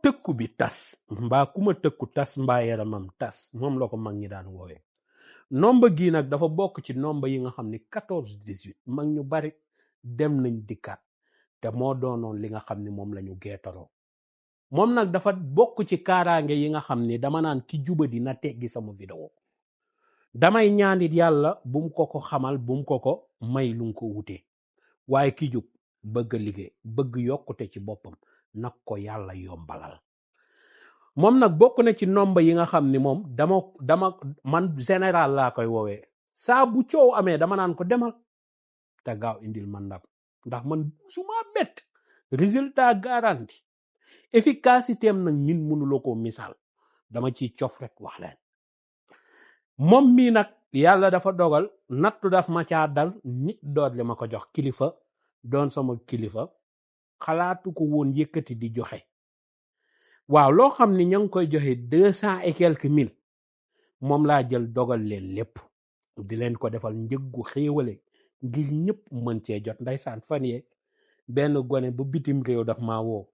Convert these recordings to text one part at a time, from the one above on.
tëkku bi tas mbaa ku ma tëkku tas mbaa yaramam tas moom la ko mag ñi daan woowee nomba gii nag dafa bokk ci nomba yi nga xam ni 14 18 mag ñu bari dem nañ dikkaat te moo doonoon li nga xam ni moom lañu geetaroo moom nag dafa bokk ci kaaraange yi nga xam ni dama naan ki jubadi na teggi sama vidéo damay ñaanit yàlla bum ko xamal bum ko may lu ko wutee waaye ki jub bëgg liggéey bëgg yokkute ci boppam nag ko yàlla yombalal moom nag bokk na ci nomba yi nga xam ni moom dama man général laa koy woowee saa bu coow amee dama naan ko demal te gaaw indil man ndam ndax man suma bett résultat garanti efficacité am nag ñun mënuloo ko misaal dama ciy cof rek wax leen moom mii nag yàlla dafa dogal nattu daf ma caa dal nit doot li ma ko jox kilifa doon sama kilifa xalaatu ko woon yëkkati di joxe waaw loo xam ni ña ngi koy joxe 200 et quelques mille moom laa jël dogal leen lépp di leen ko defal njëggu xéewale ngir ñëpp mën cee jot ndeysaan fan yee benn gone bu bitim réew daf maa woo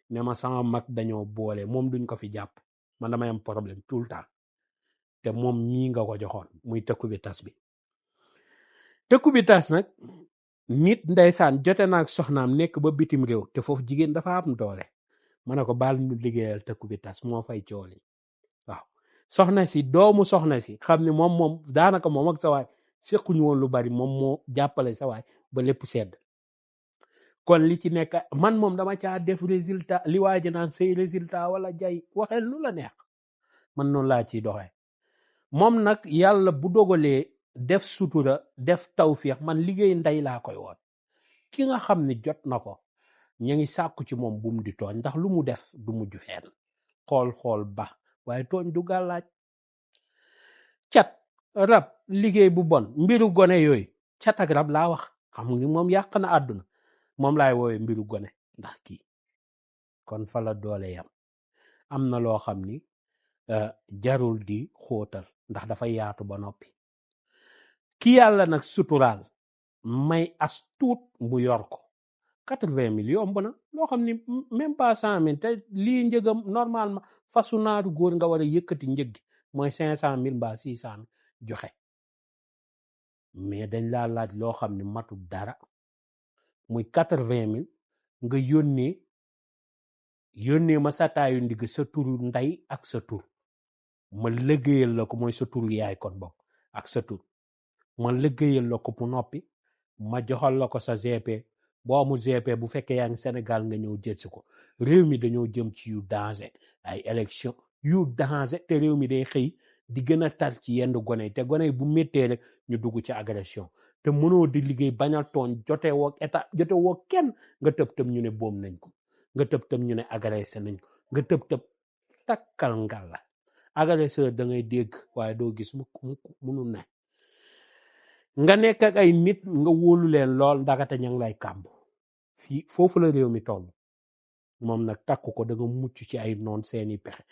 ne ma sama mag dañoo boole moom duñ ko fi jàpp man damay am problème tout le temps te moom mii nga ko joxoon muy tëkku bi tas bi tëkku bi tas nag nit ndeysaan jote naag soxnaam nekk ba bitim réew te foofu jigéen dafa am doole ma ne ko baal ñu liggéeyal tëkku bi tas moo fay cooli waaw soxna si doomu soxna si xam ni moom daanaka moom ak sa waay sequñu woon lu bari moom moo jàppale sa waay ba lépp sedd kon li ci nekk man moom dama caa def résultat li waaji naan say résultat wala jay waxeel lu la neex man noonu laa ciy doxee moom nag yàlla bu dogalee def sutura def tawfiix man liggéey ndey laa koy woon ki nga xam ni jot na ko ñu ngi sàkku ci moom bum di tooñ ndax lu mu def du mujj fenn xool ba waaye tooñ du gàllaaj cat rab liggéey bu bon mbiru gone yooyu cat ak rab laa wax xam ni moom yàq na àdduna moom laay woowee mbiru gone ndax kii kon fa la doole yam am na loo xam ni jarul di xóotal ndax dafa yaatu ba noppi ki yàlla nag suturaal may as tuut mu yor ko 80 000 yomb na loo xam ni même pas 100 000 te lii njëgam normalement fasu naaru góor nga war a yëkkati njëg gi mooy 500 000 mbaa 600 joxe mais dañ laa laaj loo xam ni matul dara muy 80 000 nga yónnee ma sa taayu ndigg sa turu ndey ak sa tur ma liggéeyal la ko mooy sa turu yaay kon bokk ak sa tur ma liggéeyal la ko mu noppi ma joxal la ko sa GP boo amul GP bu fekkee yaa ngi Sénégal nga ñëw jël si ko réew mi dañoo jëm ci yu danger ay élection yu danger te réew mi day xëy di gën a tar ci yenn gone yi te gone yi bu méttee rek ñu dugg ci agression te mënoo di liggéey bañ a tooñ jote woo état jote woo kenn nga tëb ñu ne boom nañ ko nga tëb ñu ne agressé nañ ko nga tëb takkal ngal la agresseur da ngay dégg waaye doo gis munu ne nga nekk ak ay nit nga wóolu leen lool ndagate ña ngi lay kàmb fii foofu la réew mi toll moom nag takku ko da nga mucc ci ay noon seeni pexe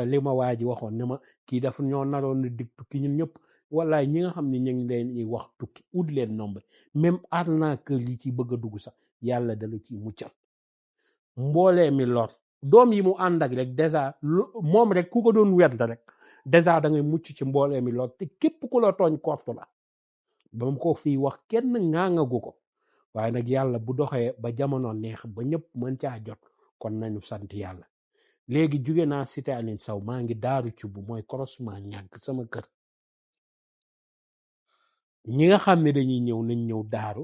li ma waa ji waxoon ne ma kii dafa ñoo naroon na dig tukki ñun ñëpp wallaay ñi nga xam ne ñu ngi leen ñuy wax tukki ut leen nombre même arnaqueur yi ci bëgg a dugg sax yàlla dala ci muccal mboolee mi lor doom yi mu ànd ak rek dèjà moom rek ku ko doon wedd rek dèjà da ngay mucc ci mboolee mi lor te képp ku la tooñ kortu la ba mu ko fii wax kenn ŋaangagu ko waaye nag yàlla bu doxee ba jamono neex ba ñëpp mën caa jot kon nañu sant yàlla léegi jóge naa cité Aline Sow maa ngi daaru ci bu mooy croisement ñàgg sama kër ñi nga xam ne dañuy ñëw nañ ñëw daaru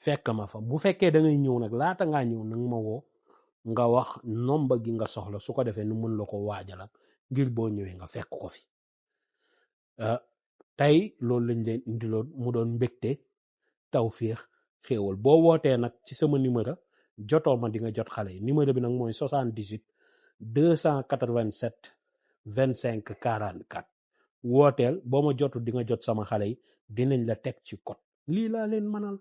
fekk ma fa bu fekkee da ngay ñëw nag laata ngaa ñëw nag ma woo nga wax nomba gi nga soxla su ko defee nu mën la ko waajalal ngir boo ñëwee nga fekk ko fi tey loolu lañ leen indiloon mu doon mbégte tawfiix xéewal boo wootee nag ci sama numéro jotoo ma di nga jot xale yi numéro bi nag mooy 78 287 25 44 wooteel boo ma jotu di nga jot sama xale yi dinañ la teg ci code lii laa leen mënal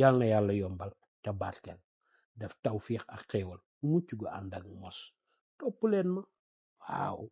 yàlla na yàlla yombal te barkeel def tawfiix ak xéewal mucc gu ànd ak mos topp leen ma waaw